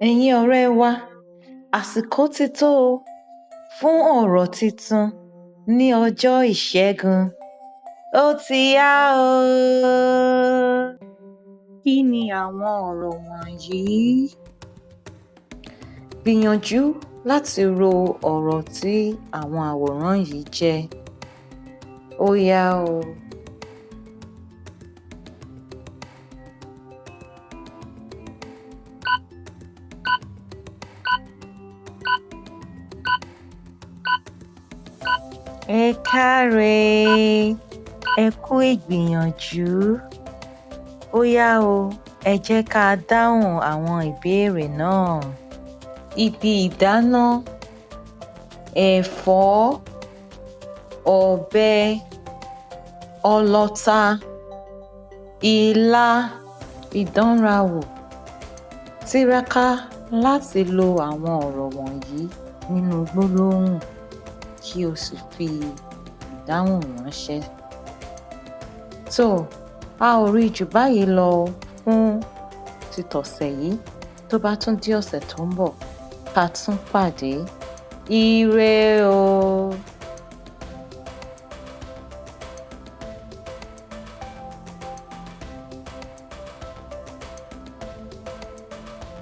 Ẹ̀yin ọ̀rẹ́ wa, àsìkò ti tó o fún ọ̀rọ̀ tuntun ní ọjọ́ Ìṣẹ́gun. Ó ti yá o! Kí ni àwọn ọ̀rọ̀ wọ̀nyí? Gbìyànjú láti ro ọ̀rọ̀ tí àwọn àwòrán yìí jẹ́. Ó yá o! Ẹ káre, ẹ kú ìgbìyànjú. Ó yá o, ẹ jẹ́ ká dáhùn àwọn ìbéèrè náà. Ibi ìdáná, ẹ̀fọ́, ọ̀bẹ, ọlọta, ilá. Ìdánrawò: Tiraka láti lo àwọn ọ̀rọ̀ wọ̀nyí nínú gbólóhùn kí o sì fi ìdáhùn ránṣẹ́. Tó, a ò rí jù báyìí lọ fún ti tọ̀sẹ̀ yìí. Tó bá tún di ọ̀sẹ̀ tó ń bọ̀, ká tún pàdé. Ire o!